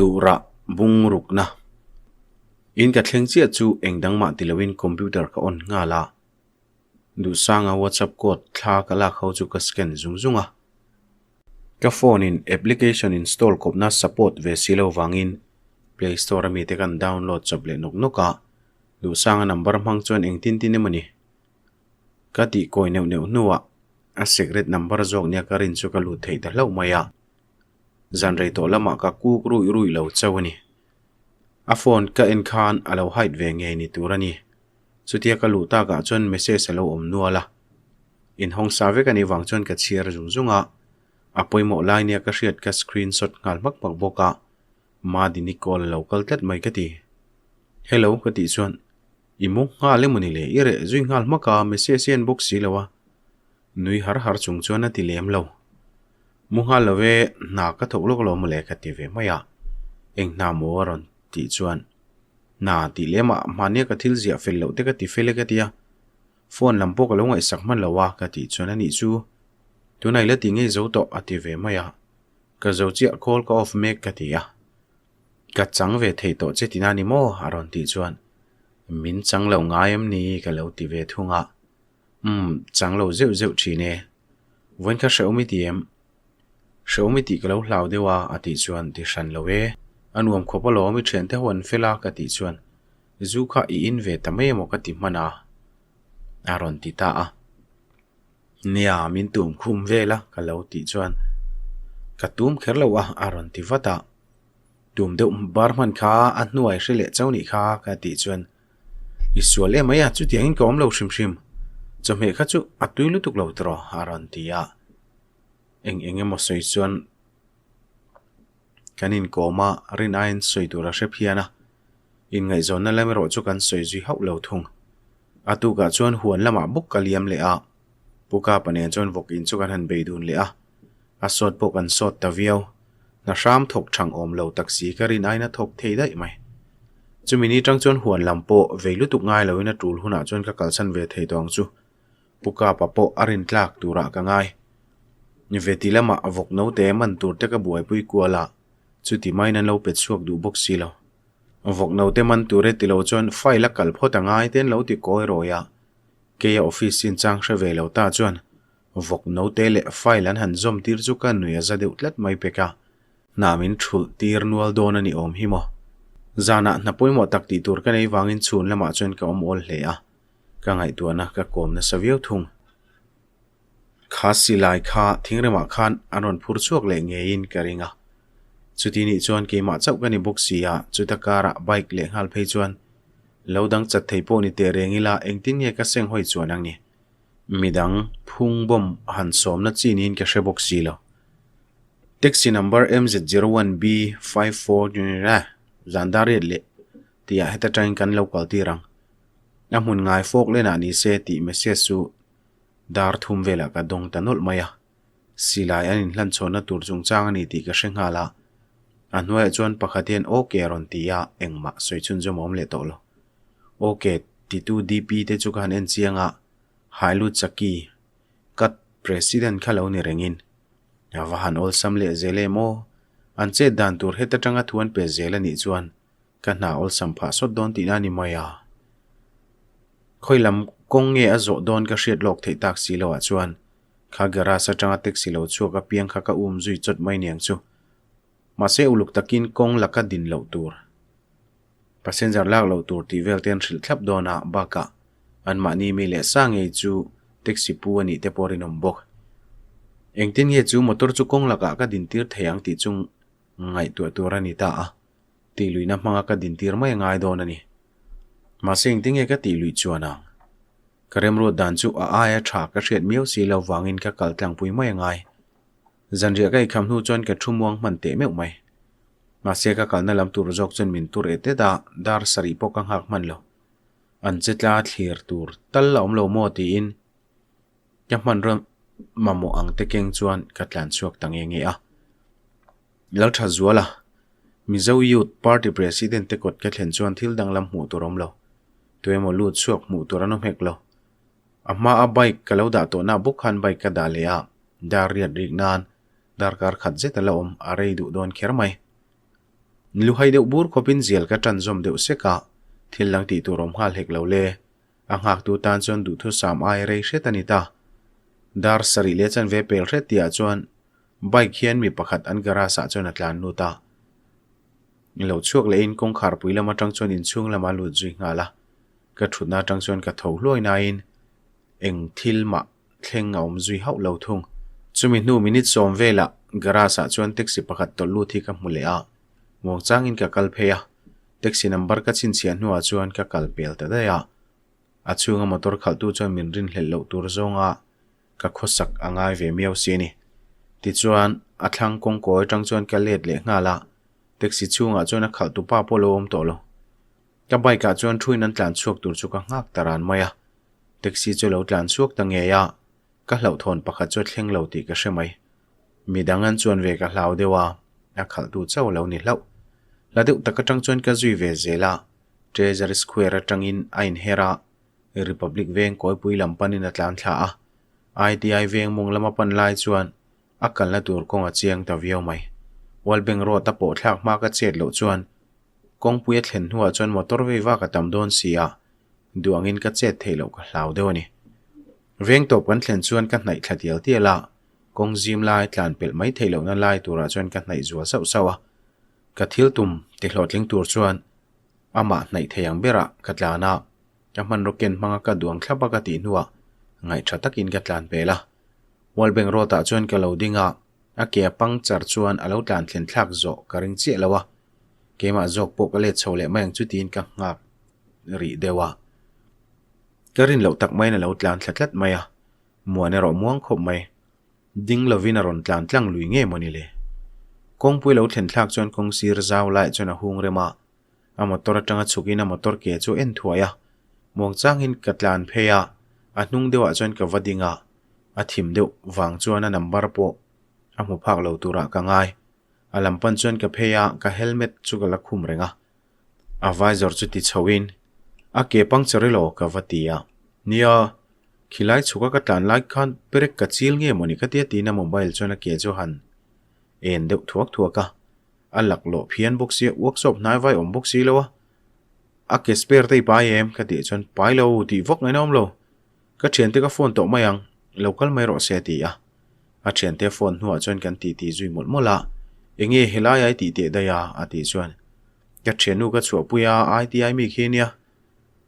Tura bungrukna. In ka thleng chiah chu eng dang mah ti loin computer ka on nghal a. Duhsanga WhatsApp code thla ka lak ho chu ka scan zung zung a. Ka phone in application install kawpna support ve si lo vangin Play Store ami te kan download chawp leh nawk nawk a. Duhsanga number hmang chuan engtin tin emaw ni? Ka tih kawi neuh neuh hnuah a secret number zawk nia ka rin chu ka lut thei ta hlauh mai a. Zan rei tawh lamah ka kuk ruih ruih lo chauh a ni. A phone ka en khan a lo hide ve ngei ni tur a ni. Chutia ka luh takah chuan message a lo awm nual a. Inhawng sa vek a nih vang chuan ka chhiar zung zung a. A pawimawh lai nia ka hriat ka screenshot nghal hmak hmak bawk a. Madini call a lo kal tlat mai ka ti. Hello ka tih chuan i mu nghal emaw ni le i reh zui nghal hmak a message i en bawk si lo a. Nui har har chung chuan a ti lem lo. Mu nghal lo e, hna ka thawk lawk lo mawle ka ti ve mai a. Eng hna maw a rawn tih chuan hna tih lem ah hmahnia ka thil ziah fel loh te ka ti fel e ka ti a. Phone lam pawh ka lo ngaihsak hman lo a ka tih chuan anih chu tunah i la ti ngei zo tawh a ti ve mai a. Ka zo chiah call ka off mek ka ti a. Ka chang ve thei tawh che tina ni maw a rawn tih chuan min chang lo ngai em ni ka lo ti ve thung a. Umm, chang lo zeuh zeuh thin e. Vawiin kha hrehawm i ti em? Hrehawm i tih ka lo hlau deuh a, a tih chuan ti hran lo e. A nuam khawp alawm i thiante ho an fel a, ka tih chuan zu kha i in ve ta mai emaw ka ti hman a, a rawn ti ta a. Nia, min tum khum vel a, ka lo tih chuan ka tum kher lo a, a rawn ti vat a. Tum deuh bar hman kha a hnuai hre leh chauh nih kha, ka tih chuan I sual em mai a, chutiangin ka awm lo hrim hrim. Chawhmeh kha chu a tui lutuk lo tawh a rawn ti a. Eng eng emaw sawi chuan kan inkawm a, rin aiin sawi tur a hre phian a. Inngaihzawnna lam erawh chu kan sawi zui hauh lo thung. A tukah chuan huan lamah bawk ka liam leh a, Pu Kapa nen chuan vawk in chu kan han bei dun leh a. A sawt pawh kan sawt ta viau. Hna hram thawk thang awm lo tak si ka rin aiin a thawk thei daih mai. Chumi ni tang chuan huan lam pawh vei lutuk ngai loin a tul hunah chuan ka kalsan ve thei tawh ang chu. Pu Kapa pawh a rin tlak turah ka ngai. Veti lamah vawk note man tur te ka buaipui kual a, chuti maiin an lo pet chhuak duh bawk si lo. Vawk note man tur e ti lo chuan file a kal phawt a ngai te an lo ti kawi rawi a, keia office chinchang hre ve lo ta chuan Vawk note leh file an han zawm tir chu ka nui a za deuh tlat mai pek a, hna min thulh tir nual dawn a ni awm hi maw. Zanah hna pawimawh tak tih tur ka nei vangin chhun lamah chuan ka awm awl hle a, ka ngaihtuahna ka kawm nasa viau thung. Kha silai kha thingremah khan an rawn phur chhuak leh ngeiin ka ring a, chuti nih chuan keimah chauh ka ni bawk si a, chuta karah bike leh nghal phei chuan lo dang chat thei pawh ni teh reng ila engtin nge ka seng hawi chuan ang ni. Midang phung bomb han sawmna chi niin ka hre bawk si lo. Taxi number MZ01B 54 zan dar riat leh tihah heta tangin kan lo kal tir ang. A hmun ngai fawk lenah ni se tih message chu dar thum velah ka dawng ta nawlh mai a. Silai an inhlanchhawnna tur chungchang a ni tih ka hre nghal a. A hnuaiah chuan pakhat hian OK a rawn ti a, engmah sawi chhunzawm a awm leh tawh lo. OK titu DP te chu ka han en chiang a, Hailu Chaki, cut President kha lo ni rengin. A va han awlsam leh zel em aw? An chet dan tur heta tanga thu an pe zel a nih chuan ka hna awlsam phah sawt dawn tihna a ni mai a. Khawi lam kawng nge a zawh dawn ka hriat lawk theih tak si loah chuan kha garage atanga taxi lo chhuak apiang kha ka um zui chawt mai niang chu. Mahse uluk takin kawng laka din loh tur. Passenger lak loh tur tih vel te an hrilh thlap dawn a, bakah anmahni mi leh sa ngei chu taxi pu a nih te pawh rinawm bawk. Engtin nge chu motor chu kawng lakah ka dintir thei ang tih chu ngaihtuah tur a ni ta a, tih luihna hmanga ka dintir mai a ngai dawn a ni. Mahse engtin nge ka tih luih chuan ang? Ka remruat dan chu a aia tha ka hriat miau si lo vangin ka kal tlangpui mai a ngai. Zanriah ka eikham hnu chuan ka thu muang hman teh meuh mai. Mahse ka kalna lam tur zawk chuan min tur et et a, dar sarih pawh ka nghak hman lo. An che tla thlir tur tal a awm lo maw tiin ka hmanraw mamawh ang te keng chuan ka tlan chhuak ta nge nge a. Laltha Zuala, Mizo Youth Party President te kawt ka thlen chuan thil danglam hmuh tur awm lo. Tuemaw lut chhuak hmuh tur an awm hek lo. A hma a bike ka lo dah tawh na bawk khan bike ka dah leh a, dar riat rik nan darkar khat zet a la awm, a rei duh dawn kher mai. Luhai deuh bur khawpin zial ka ṭan zawm deuh sek a, thil dang tih tur awm nghal hek lo le. A nghaktu tan chuan duhthusam ai rei hret a ni ta. Dar sarih leh chanve pel hret tihah chuan bike hian mi pakhat an garage ah chuan a tlan lut a. Lo chhuak lehin kawngkhar pui lam atang chuan inchhung lamah a lut zui nghal a. Ka thutna atang chuan ka tho hluai nain eng thil mah thleng a awm zui hauh lo thung. Chumi hnu minute sawm velah garage ah chuan taxi pakhat tawlh lut hi ka hmu leh a, muangchangin ka kal phei a, taxi number ka chhinchhiah hnuah chuan ka kal pel ta daih a. A chhunga motor khalhtu chuan min rinhlelh loh tur zawnga ka khawsak a ngai ve miau si a ni. Tichuan, a thlang kawngkawi atang chuan ka let leh nghal a, taxi chhungah chuan a khalhtu pa pawh lo awm tawh lo. Ka bike ah chuan thuin an tlan chhuak tur chu ka nghak ta ran mai a, taxi chu lo tlan chhuak ta ngei a, ka hlauhthawn pakhat chu a thleng lo tih ka hre mai. Midang an chuan ve ka hlau deuh a, a khalhtu chauh a lo ni hlauh. Hla deuh tak atang chuan ka zui ve zel a, Treasury Square atangin a inher a, Republic veng kawipui lam panin a tlan thla a, ITI veng mawng lama pan lai chuan a kalna tur kawng a chiang ta viau mai. World Bank Road a pawh thlak hma ka chet loh chuan Kawngpui a thlen hnuah chuan motor vei vak a tam dawn si a, duh angin ka chet theih loh ka hlau deuh a ni. Veng tawp kan thlen chuan ka hnaih thla tial tial a, kawng zim lai tlan pelh mai theih lohna lai turah chuan ka hnaih zual sauh sauh a. Ka thil tum ti hlawhtling tur chuan amah hnaih thei ang berah ka tlan a, ka hmanraw ken hmanga ka duang thlap a ka tih hnuah ngaih tha takin ka tlan pel a. World Bank Road ah chuan ka lo ding a, a ke a puncture chuan a lo tlan thlen thlak zawh ka ring chiah lo a. Keimah zawk pawh ka let chho leh mai ang chu tiin ka nghak rih deuh a. Ka rin loh tak maiin a lo tlan thla tlat mai a, muan erawh muang khawp mai. Ding lovin a rawn tlan tlang lui nge mawni le? Kawngpui lo thlen thlak chuan kawng sir zau laiah chuan a hung rem a, a motor atanga chhukin a motor ke chu en thuai a. Muang changin ka tlan phei a, a hnung deuhah chuan ka va ding a, a thim deuh vang chuan a number pawh a hmu phak lo turah ka ngai. A lam pan chuan ka phei a, ka helmet chu ka la khum reng a. A visor chu ti chho in, A ke puncture ilo ka va ti a. Nia, khilai chhuk a ka tlan lai khan brake ka chil nge mawni ka tia tiin a mobile chuan a ke chu han en deuh thuak thuak a. A laklawh phian bawk sia, workshop hnai vai awm bawk si lo a. A ke spare te i pai em? Ka tih chuan pai lo tih vak ngaihna awm lo. Ka thiante ka phone tawh mai ang, lo kal mai rawh se a ti a. A thiante phone hnuah chuan kan titi zui mawlh mawlh a, Enge helai ai tih teh daih a? a tih chuan Ka thiannu ka chhuahpui a, ITI mi khi ania.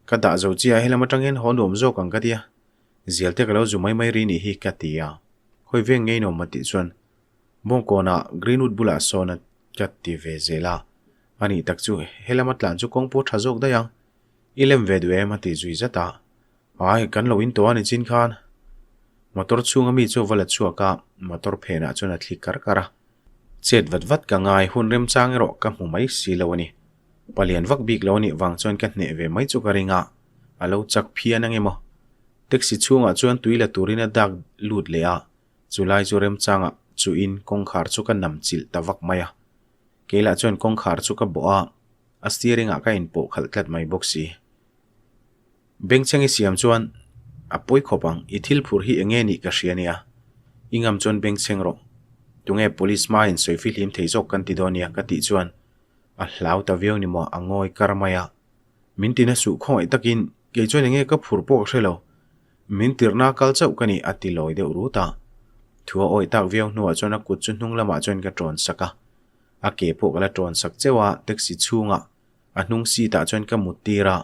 Ka dah zo chiah a, helam atang hian haw nuam zawk ang ka ti a. Zial te ka lo zu mai mai ri nih hi ka ti a. Hawi veng ngei nuam a tih chuan Bawngkawnah Greenwood bulah sawn a ka ti ve zel a. Anih tak chu helama tlan chu kawng pawh tha zawk daih ang. I lem ve duh em? a ti zui zat a. Ai, kan lo in tawh a ni chin khan. Motor chhunga mi chu a va la chhuak a, motor phenah chuan a thli kar kar a. Chet vat vat ka ngai, hun remchang erawh ka hmu mai si lo a ni. Palian vak bik lo a nih vang chuan ka hneh ve mai chu ka ring a, a lo chak phian ang emaw. Taxi chhungah chuan tui la turin a dak lut leh a, chulai chu remchangah chuhin kawngkhar chu ka nam chilh ta vak mai a. Keilah chuan kawngkhar chu ka bawh a, a steering ah ka inpawh khalh tlat mai bawk si. Bengchheng i siam chuan a pawi khawp ang, i thil phur hi enge nih ka hria nia. I ngam chuan bengchheng rawh. Tunge police hma in sawi fihlim thei zawk kan ti dawn nia ka tih chuan a hlau ta viau ni maw a ngawi kar mai a. Min tina suh khawngaih takin kei chuan enge ka phur pawh ka hre lo. Min tirhna kal chauh ka ni a ti lawi deuh rut a. Thu a awi tak viau hnuah chuan a kut chu hnung lamah chuan ka tawn sak a. A ke pawh ka la tawn sak cheuh a, taxi chhungah a hnung seat ah chuan ka mut tir a.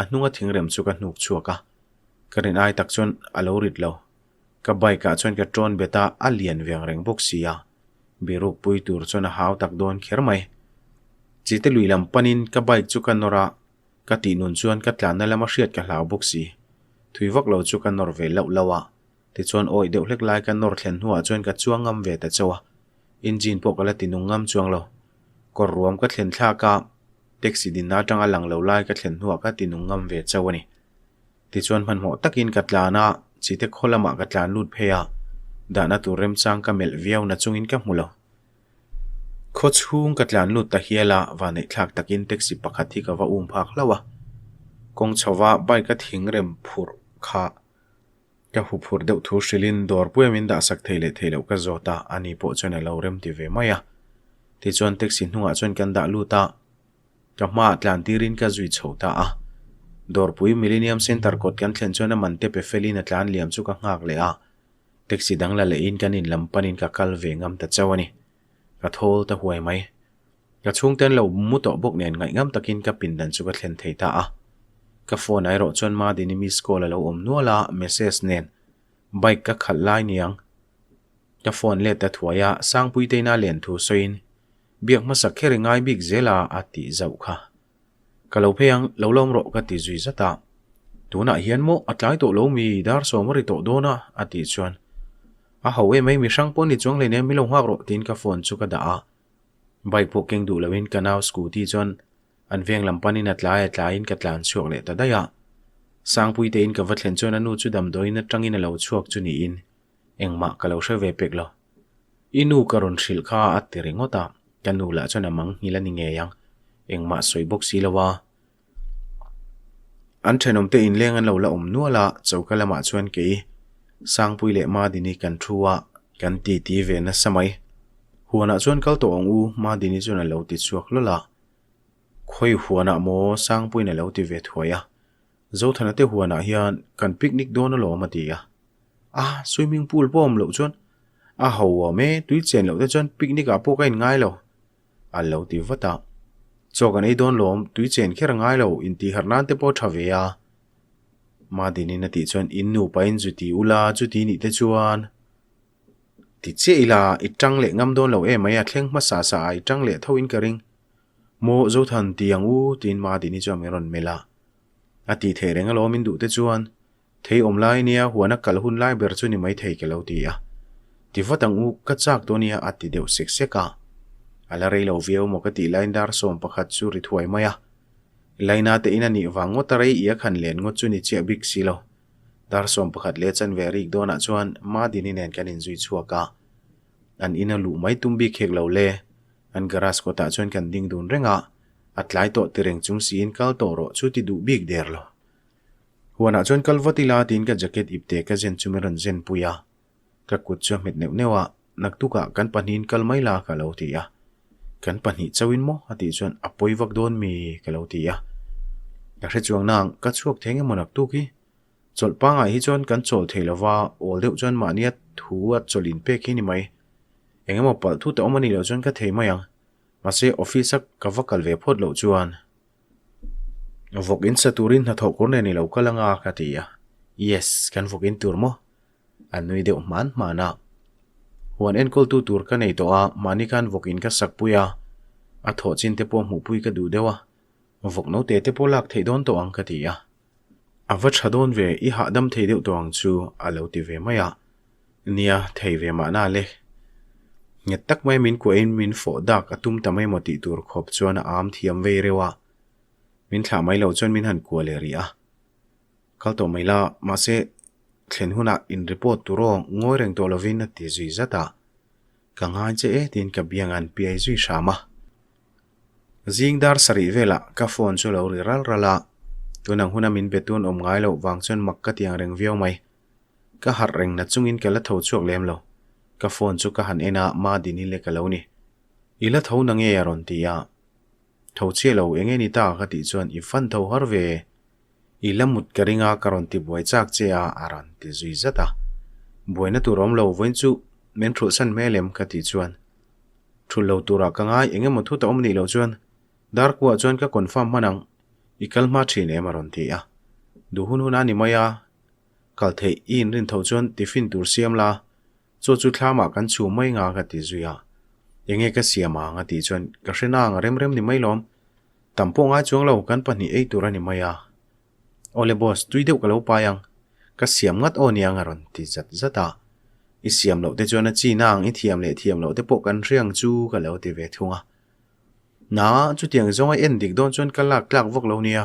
A hnunga thingrem chu ka hnuk chhuak a, ka rin ai tak chuan a lo rit lo. Ka bike ah chuan ka ṭawn bet a, a lian veng reng bawk si a, biruk pui tur chuan a hau tak dawn kher mai. Chite lui lam panin ka bike chu ka nawr a, ka tih nun chuan ka tlanna lama hriat ka hlau bawk si. Thui vak lo chu ka nawr ve lauh lauh a, tichuan awih deuh hlek lai ka nawr thlen hnuah chuan ka chuang ngam ve ta chauh a, engine pawh ka la ti nung ngam chuang lo. Kawr ruam ka thlen thlak a, Taxi dinna atanga lang lo lai ka thlen hnuah ka ti nung ngam ve chauh a ni. Tichuan hmanhmawh takin ka tlan a, chite khaw lamah ka tlan lut phei a, dahna tur remchang ka melh viau na chungin ka hmu lo. Khaw chhung ka tlan lut ta hial a, vanneih thlak takin taxi pakhat hi ka va um phak hlauh a. Kawng chhova bike a thingrem phurh kha Ka huphurh deuh thu hrilhin dawr puia min dahsak thei leh thei loh ka zawt a, ani pawh chuan a lo rem ti ve mai a. Tichuan taxi hnungah chuan kan dah lut a, ka hmaah tlan tirin ka zui chho ta a. Dawrpui Millennium Centre kawt kan thlen chuan a man te pe felin a tlan liam chu ka nghak leh a, taxi dang la lehin kan in lam panin ka kal ve ngam ta chauh a ni. Ka thawl ta huai mai. Ka chhungten lo mu tawh bawk nen ngaihngam takin ka pindan chu ka thlen thei ta a. Ka phone ah erawh chuan Madini miss call a lo awm nual a, message nen bike ka khalh lai niang. Ka phone let ta thuai a, Sangpuiteina len thu sawiin biak hmasa kher i ngai bik zel a a tih zauh kha. Ka lo phei ang, lo lawm rawh ka ti zui zat a. Tunah hian maw a tlai tawh lo mi, dar sawm a ri tawh dawn a a tih chuan a ho em mai, mi hrang pawh ni chuang hleinem mi lo nghak rawh tiin ka phone chu ka dah a. Bike pawh keng duh loin ka nau scooty chuan an veng lam panin a tlai a tlaiin ka tlan chhuak leh ta daih a. Sangpui tein ka va thlen chuan a nu chu damdawiin atangin a lo chhuak chu niin engmah ka lo hre ve pek lo. I nu ka rawn hrilh kha a ti ringawt a, ka nu lah chuan a mang nghil a ni ngei ang, engmah sawi bawk si lo a. An thenawmte inleng an lo la awm nual a, choka lamah chuan kei Sangpui leh Madini kan thu a, kan titi ve nasa mai. Huanah chuan kal tawh ang u, Madini chuan a lo ti chhuak hlawl a. Khawi huanah maw Sangpuiin a lo ti ve thuai a, Zothana te huanah hian kan picnic dawn alawm a ti a. A, swimming pool pawh awm loh chuan a ho awm e, tui chen loh te chuan picnic ah pawh ka inngai lo. A lo ti vat a. Chaw kan ei dawn lawm, tui chen kher a ngai lo, intihharh nan te pawh a tha ve a. Madinin a tih chuan in nupain chuti ula chuti nih te chuan ti chiah ila i tang leh ngam dawn lo em mai a thleng hmasa sa ah i tang leh tho in ka ring. Maw Zothan ti ang u tiin Madini chuan min rawn melh a. A tih theih reng alawm in duh te chuan Thei awm lai nia huan a kal hun lai ber chu ni maithei ka lo ti a. Ti vat ang u, ka chak tawh nia a ti deuh sek sek a. A la rei lo viau maw ka tih laiin dar 11 chu ri thuai mai a. Laina te in a nih vang ngawt a rei i a khan len ngawt chu ni chiah bik si lo. Dar 11 leh chanve rik dawnah chuan Madini nen kan inzui chhuak a. An in a luh mai tum bik hek lo le. An garage kawtah chuan kan ding dun reng a. A tlai tawh ti reng chung siin kal tawh rawh chu ti duh bik der lo. Huanah chuan kal vat ila tiin ka jacket ipte ka zen chu min rawn zen pui a, ka kut chu a hmet neuh neuh a, naktukah kan pahnihin kal mai la ka lo ti a. Kan pahnih chauhin maw? a tih chuan a pawi vak dawn mi ka lo ti a. Ka hre chuang nang, ka chhuak thei nge maw naktuk hi? Chawlh pangai hi chuan kan chawl thei lova, awl deuh chuan mahnia thu a chawlh inpek hi ni mai. Eng emaw palh thut a awm a nih loh chuan ka thei mai ang. Mahse office a ka va kal ve phawt loh chuan Vawk in sa turin hnathawh kawr nen i lo kal anga ka ti a. Yes, kan vawk in tur maw? A nui deuh hman hman a. Huan enkawltu tur ka nei tawh a, mahni khan vawk in ka sak pui a, a thawh chin te pawh hmuhpui ka duh deuh a, vawk note te pawh lak theih dawn tawh ang ka ti a. A va tha dawn ve, i hahdam thei deuh tawh ang chu a lo ti ve mai a. Nia, thei ve mahna le. Nghet tak mai min kuahin min fawh dak a tum ta mai maw tih tur khawp chuan a am thiam vei reuh a. Min thlah mai lo chuan min han kuah leh rih a. Kal tawh mai la, mahse thlen hunah in report tur aw ngawi reng tawh lovin a ti zui zat a. Ka ngai che e tiin ka biang an piai zui hram a. Zing dar sarih velah ka phone chu lo ri ral ral a, tunang huna min be tun awm ngai loh vang chuan mak ka ti ang reng viau mai. Ka harh reng na chungin ka la tho chhuak lem lo. Ka phone chu ka han en a, Madini le ka lo ni. I la tho na nge a rawn ti a. Tho chiah lo, eng nge ni ta ka tih chuan i fan tho har ve. I la mut ka ring a, ka rawn ti buai chak che a, a rawn ti zui zat a. Buaina tur awm lo, vawiin chu min thulhsan hmel em ka tih chuan Thulh lo turah ka ngai, eng emaw thut a awm nih loh chuan dar kuah chuan ka confirm hman ang, i kal hma thin em a rawn ti a. Duh hun hun a ni mai a, kal theih i inrin tho chuan tiffin tur siam la, chaw chu thlamah kan chhum mai nga ka ti zui a. Enge ka siam ang a tih chuan ka hre nang a rem rem ni mai lawm, tam pawh ngai chuang lo kan pahnih ei tur a ni mai a. Awle boss, tui deuh ka lo pai ang. Ka siam ngat aw niang a rawn ti zat zat a. I siam loh te chuan a chi nang i thiam leh thiam loh te pawh kan hre ang chu ka lo ti ve thung a. Na, chutiang zawng a en dik dawn chuan ka lak tlak vak lo nia.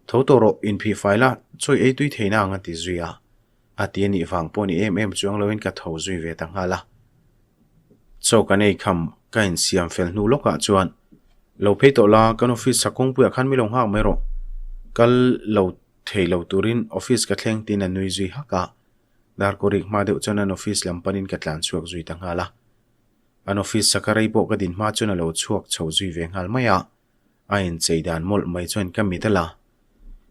Tho tawh rawh, inphih fai la, chawi ei tui thei nang a ti zui a. A ti a nih vang pawh ni em em chuang loin ka tho zui ve ta nghal a. Chaw kan ei kham ka insiam fel hnu lawkah chuan lo phei tawh la, kan office sa kawngpuiah khan mi lo nghak mai rawh. Kal lo thei lo turin office ka thleng tiin a nui zui hak a. Darkawrik hma deuh chuan an office lam panin ka tlan chhuak zui ta nghal a. An office saka rei pawh ka din hma chuan a lo chhuak chho zui ve nghal mai a. A inchei dan mawlh mai chuan ka mit a la.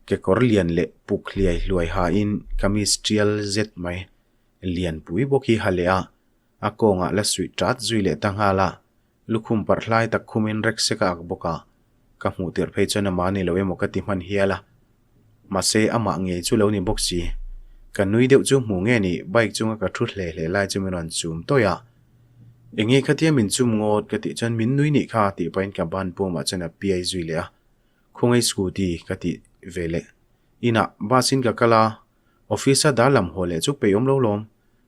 Kekawr lian leh puk hliai hluai hain kamis tial zet mai lianpui bawk hi ha leh a, a kawngah la suih tat zui leh ta nghal a. Lukhum parh hlai tak khumin rek sek a ak bawk a, ka hmuh tirh phei chuan amah ni lo emaw ka ti hman hial a. Mahse, amah ngei chu lo ni bawk si. Ka nui deuh chu hmu nge ni, bike chunga ka thu hle hle lai chu min rawn chum tawih a. Enge khatia min chum ngawt ka tih chuan min nui nih kha tih pahin ka ban pumah chuan a piai zui leh a. Khawngaih scooty ka tih ve leh. Inah bus in ka kal a, office a dar lam haw leh chu peih awm lo lawm.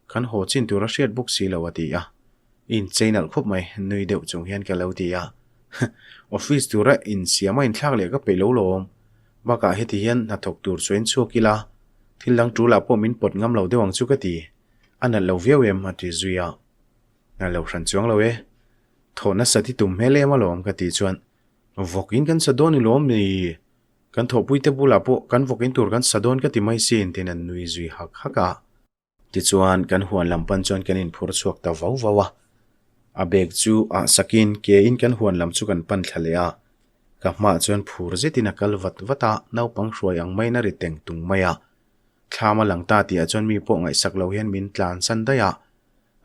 Kan haw chin tur a hriat bawk si lo a ti a. I inchei nalh khawp mai, nui deuh chung hian ka lo ti a. Office tura insiam a inthlak leh ka peih lo lawm. Bakah heti hian hnathawk tur chuan chhuak ila, thil dang tulah pawh min pawt ngam lo deuh ang chu ka ti. A nalh lo viau em? a ti zui a. Nalh lo hran chuang lo e. Thawh nasat i tum hmel em alawm ka ti chuan, Vawkin kan sa dawn i lawm ni? Kan thawhpuite bulah pawh kan vawkin tur kan sa dawn ka ti mai sin tiin an nui zui hak hak a. Tichuan, kan huan lam pan chuan kan inphur chhuak ta vau vau a. A bag chu ah sakin kein kan huan lam chu kan pan thla leh a. Ka hmaah chuan phur zetin a kal vat vat a, naupang hruai ang maiin a ri teng tung mai a. Thlam a lang ta tihah chuan mi pawh ngaihsak lo hian min tlansan daih a,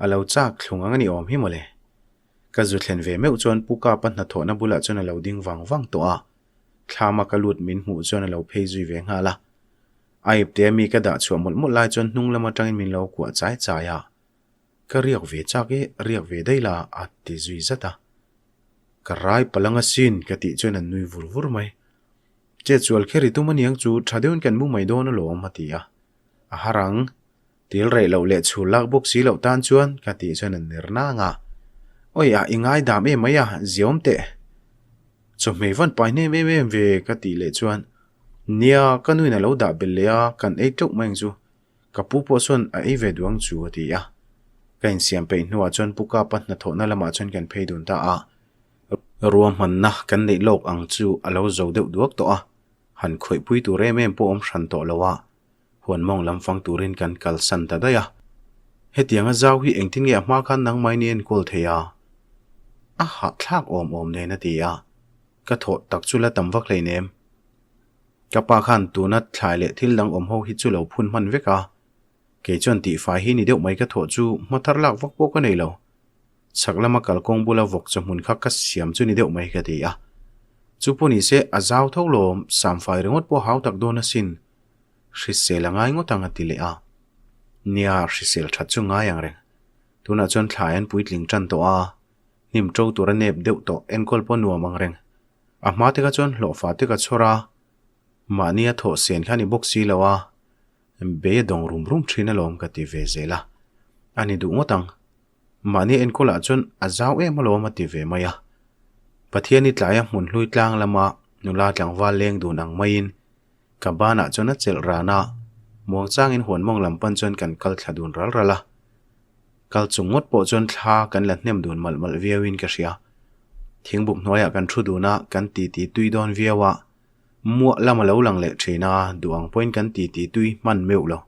a lo chak thlung ang a ni awm hi mawle. Ka zu thlen ve meuh chuan Pu Kapa hnathawhna bulah chuan a lo ding vang vang tawh a. Thlama ka lut min hmuh chuan a lo phei zui ve nghal a. A ipte a mi ka dah chhuah mawlh mawlh lai chuan hnung lam atangin min lo kuah chai chai a. Ka riak ve chak e, riak ve daih la a ti zui zat a. Ka rai palang asin ka tih chuan an nui vur vur mai. Chetsual kher i tum aniang chu tha deuhin kan mu mai dawn alawm a ti a. A har ang. Til reh loh leh chhul lak bawk si loh tan chuan ka tih chuan an ner nang a. Awi ah i ngai dam em mai a, ziawm teh. Chawhmeh van pai hnem em em ve ka tih leh chuan nia ka nuin a lo dah belh leh a, kan ei teuh mai ang chu. Ka pu pawh chuan a ei ve duh ang chu a ti a. Ka insiam peih hnuah chuan Pu Kapa hnathawhna lamah chuan kan phei dun ta a. Ruahmanna kan neih lawk ang chu a lo zo deuh duak tawh a, han khawihpui tur em em pawh awm hran tawh lo a. Huan mawng lam fang turin kan kalsan ta daih a. Hetianga zau hi engtin nge a hma khan nangmah in i enkawl thei a? A hahthlak awm awm nen a ti a. Ka thawh tak chu la tam vak hleinem. Ka pa khan tuna thlai leh thil dang awm ho hi chu lo phun hman vek a. Kei chuan tihfai hi ni deuh mai ka thawh chu hma thar lak vak pawh ka nei lo. Chhak lama kalkawng bula vawk chawhmun kha ka siam chu ni deuh mai ka ti a. Chu pawh ni se a zau tho lawm, samfai ringawt pawh hau tak dawn asin. Hrisel a ngai ngawt ang a ti leh a. Nia, hrisel that chu ngai ang reng. Tunah chuan thlai an puitling tan tawh a, hnim to tur a nep deuh tawh enkawl pawh nuam ang reng. A hma te kha chuan hlawhfa te ka chhawr a, mahni a thawh sen kha ni bawk si lo a, bei a dawng rum rum thin alawm ka ti ve zel a. A ni duh ngawt ang. Mahni enkawlah chuan a zau em alawm a ti ve mai a. Pathian i tlaia hmun hlui tlang lama nula tlangval leng dun ang maiin Ka banah chuan a chelh ran a, muangchangin huan mawng lam pan chuan kan kal thla dun ral ral a. Kal chung ngawt pawh chuan thla kan la hnem dun malh malh viauin ka hria. Thingbuk hnuaiah kan thu dun a, kan titi tui dawn viau a. Muah lam a lo lang leh thin a, duh ang pawhin kan titi tui hman meuh lo.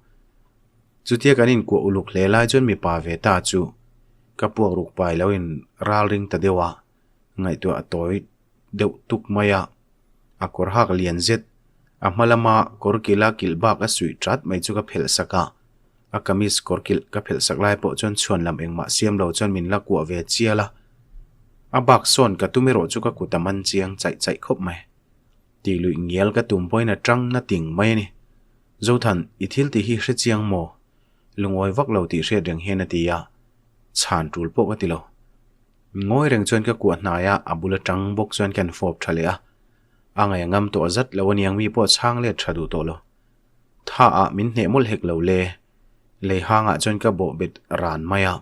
Chutia kan inkuah uluk hle lai chuan mipa ve ta chu ka puak ruk pai lo in ral ring ta deuh a, ngaihtuah a tawi deuh tuk mai a, a kawr hak lian zet, a hma lama kawr kilh a kilh bak a suih tat mai chu ka phelh sak a, a kamis kawr kilh ka phelh sak lai pawh chuan chhuan lam engmah siam lo chuan min la kuah ve chial a, a bak sawn ka tum erawh chu ka kut a man chiang chaih chaih khawp mai. Tih luih ngial ka tum pawhin a tang na ting mai a ni. Zothan, i thil tih hi hre chiang maw? Lungawi vak lo tih hriat reng hian a ti a, chhan tul pawh ka ti lo. Ngawi reng chuan ka kuah hnai a, a bul atang bawk chuan kan fawp tha leh a. A ngaih a ngam tawh zat lo aniang mi pawh chhang let tha duh tawh lo. Tha ah min hneh mawlh hek lo le. Lei hangah chuan ka bawh bet ran mai a.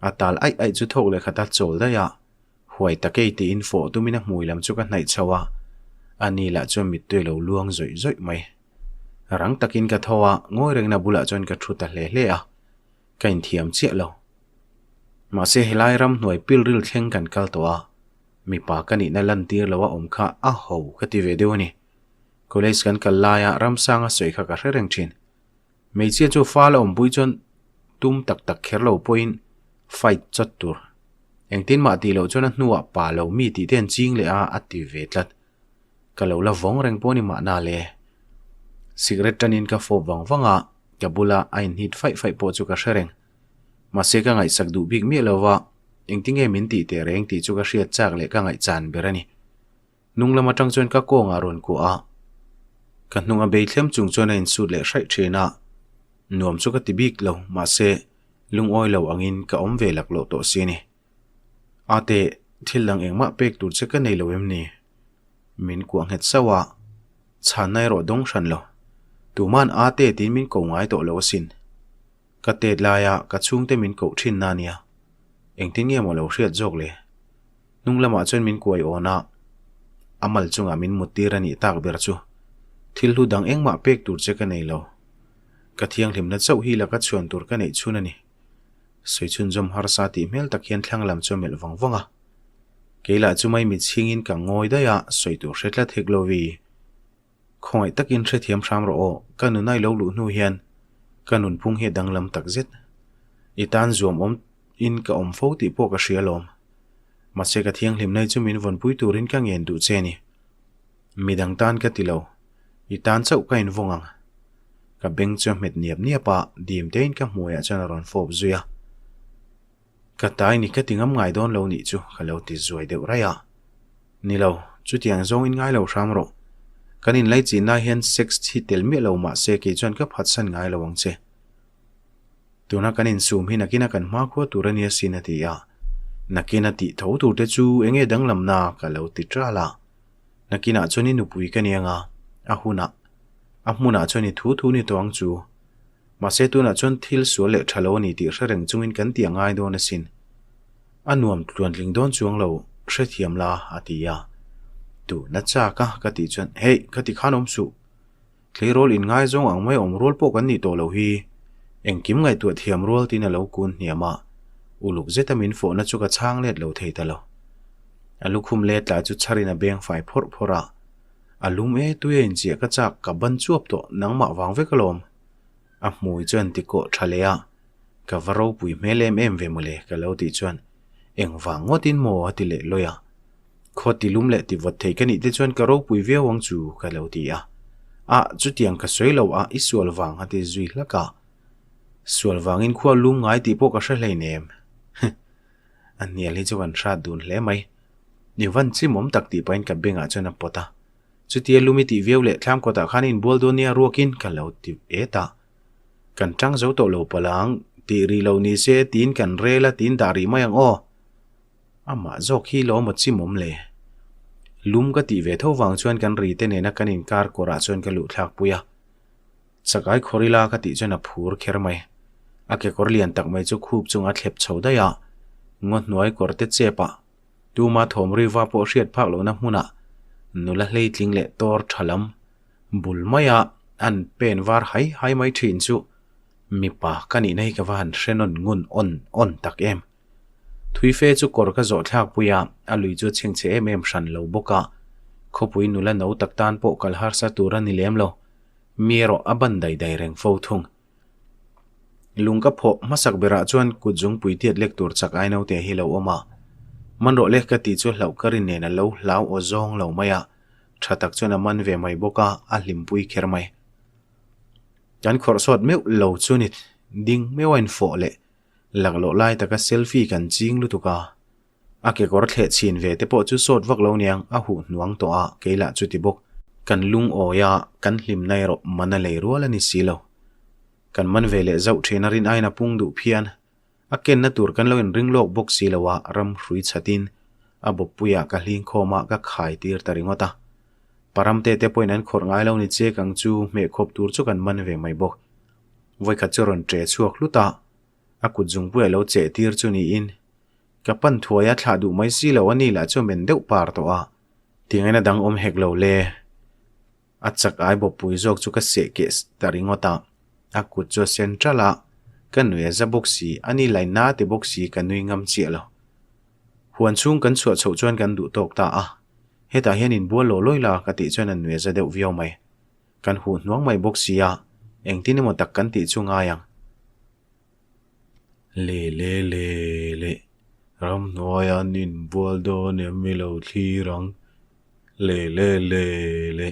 A tal aih aih chu thawk leh khat a chawl daih a. Huai takei tiin fawh tumin a hmui lam chu ka hnaih chho a. A ni lah chuan mittui a lo luang zawih zawih mai. Rang takin ka tho a, ngawi rengin a bulah chuan ka thu ta hle hle a. Ka inthiam chiah lo. Mahse helai ramhnuai pilril thleng kan kal tawh a, mipa ka nihna lantir lo a awm kha a ho ka ti ve deuh a ni. College kan kal laia Ramsanga sawi kha ka hre reng thin. Hmeichhia chu fal a awmpui chuan tum tak tak kher lo pawhin fight chawt tur. Engtin mah tih loh chuan a hnuah pa lo mi tih te an ching leh a, a ti ve tlat. Ka lo la vawng reng pawh ni mahna le. Cigarette tanin ka fawp vang vang a, ka bula a inhnit faih faih pawh chu ka hre reng. Mahse ka ngaihsak duh bik miah lova, engtinge min tih teh reng tih chu ka hriat chak leh ka ngaihchan ber a ni. Hnung lam atang chuan ka kawngah rawn kuah a, ka hnung a bei thlem chung chuan a insut leh hraih thin a, nuam chu ka ti bik lo, mahse lungawi lo angin ka awm ve laklawh tawh si a ni. Ate, thil dang engmah pek tur che ka nei lo em ni? Min kuah nghet sauh a, chhanna erawh dawng hran lo. Tuman ate tiin min ko ngai tawh lo asin. Ka tet laia ka chhungte min koh thin na nia. Engtin nge maw lo hriat zawk le? Hnung lamah chuan min kuai awn a, a mal chungah min mut tir a nih tak ber chu. Thil hlu dang engmah pek tur che ka nei lo. Ka thianghlimna chauh hi laka chhuan tur ka neih chhun a ni. Sawi chhunzawm harsa tih hmel tak hian thlang lam chu a melh vang vang a. Kei lah chu mai mitchhingin ka ngawi daih a, sawi tur hre tlat hek lo vi. Khawngaih takin hrethiam hram rawh aw, ka nuna i lo luh hnu hian ka nunphung hi a danglam tak zet. I tan zuam awm in ka awm fo tih pawh ka hria alawm. Mahse ka thianghlimna hi chu min vawnpui turin ka ngen duh che a ni. Midang tan ka ti lo, i tan chauh ka invawng ang. Ka beng chu a hmet niap niap a, dim tein ka hmuaiah chuan a rawn fawp zui a. Ka tai ni ka ti ngam ngai dawn lo nih chu ka lo ti zuai deuh raih a. Ni lo, chutiang zawng in ngai lo hram rawh. Kan inlaichinna hian sex hi tel miah lo mah se kei chuan ka phatsan ngai lo ang che. Tuna kan insum hi nakina kan hmakhua tur a nia sin a ti a. Nakina tih tho tur te chu enge danglamna ka lo ti ṭal a. Nakinah chuan i nupui ka ni anga, a hunah, a hmunah chuan i thu thu ni tawh ang chu. Mahse tunah chuan thil sual leh tha lo a ni tih hre reng chungin kan tih a ngai dawn asin. A nuam tluantling dawn chuang lo, hrethiam la, a ti a. Tuna chak a, ka tih chuan, Hey, ka ti khan awm suh. Tleirawl inngaizawng ang mai awm rual pawh kan nih tawh lo hi. Engkim ngaihtuah thiam rual tiin a lo kun hniam a, uluk zeta min fawhna chu ka chhang let lo thei ta lo. A lukhum let tla chu chharin a beng fai phawrh phawrh a. A lum e, tui a inchiah ka chak, ka ban chuap tawh, nangmah vang vek alawm. A hmui chuan ti kawh tha leh a, ka va ropui hmel em em ve mawle ka lo tih chuan engvang ngawtin maw a ti leh lawi a. Khaw ti lum leh ti vawt thei ka nih te chuan ka ropui viau ang chu ka lo ti a. Ah, chutiang ka sawi lo a, i sual vang a ti zui hlak a. Sual vangin khua lum ngai tih pawh ka hre hleinem. A hnial hi chu kan hrat dun hle mai. Ni van chimawm tak tih pahin ka bengah chuan a pawt a. Chutia lumi tih viau leh thlam kawtah khan inbual dawn nia ruakin ka lo ti et a. Kan tang zo tawh lo palang, tih rih lo ni se tiin kan rel a tiin dah rih mai ang aw. Amah zawk hi lo maw chimawm le. Lum ka tih ve tho vang chuan kan ri te nena kan inkar kawrah chuan ka luh thlak pui a. Chakai khawr ila ka tih chuan a phur kher mai. A kekawr lian tak mai chu khup chunga thlep chho daih a, ngaw hnuai kawr te chep ah Tuma thawm riva pawh hriat phak lohna hmunah nula hleitling leh tawr tha lam bul maia an pen var hai hai mai thin chu mipa ka nihna hi ka va han hre nawn ngun awn awn tak em. Thui fe chu kawr ka zawh thlak pui a, a lui chu a chhengchhe em em hran lo bawk a, khawpui nula no tak tan pawh kal harsa tur a ni lem lo, mi erawh a ban dai dai reng fo thung. Lung ka phawh hmasak berah chuan kut zungpui tiat lek tur chak ai naute hi lo awm a. Man rawh le ka tih chu hlauh ka rin nen a lo hlau aw zawng lo mai a, tha tak chuan a man ve mai bawk a, a hlimpui kher mai. Kan khawrh sawt meuh lo chu ni ding meuh a infawh leh laklawh lai taka selfie kan ching lutuk a. A kekawr thleh chhin ve te pawh chu sawt vak lo niang a huh hnuang tawh a, kei lah chuti bawk. Kan lungawi a, kan hlimna erawh man a lei rual a ni si lo. Kan man ve leh zauh thin a rin aiin a pung duh phian. A kenna tur kan lo inring lawk bawk si lo a, ram hrui chhatin a bawppuiah ka hling khawm a, ka khai tir ta ringawt a. Paramte te pawhin an khawrh ngai lo ni chek ang chu hmeh khawp tur chu kan man ve mai bawk. Vawikhat chu rawn ṭe chhuak hlut a, a kut zungpuia lo cheh tir chu niin Ka pan thuai a thlah duh mai si lo a ni lah chu men deuh par tawh a. Tingaina dang awm hek lo le. A chak ai bawppui zawk chu ka seh keh ta ringawt a. A kut chu a sen ṭalh a, ka nui a za bawk si, a ni lai na ti bawk si ka nui ngam chiah lo. Huan chhung kan chhuah chhoh chuan kan duh tawk ta a. Hetah hian inbual law lawi la ka tih chuan a nui a za deuh viau mai. Kan huh hnuang mai bawk si a, engtin emaw tak kan tih chu ngai ang. Le le le le. Ramhnuaia an inbual dawn em i lo thlir ang? Le le le le.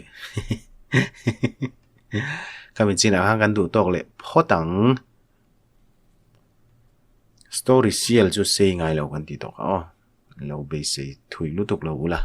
Khami chinah khan kan duh tawk leh phawt ang. Story sial chu sei ngai lo kan ti tawk a aw. Lo beisei thui lutuk lo ula.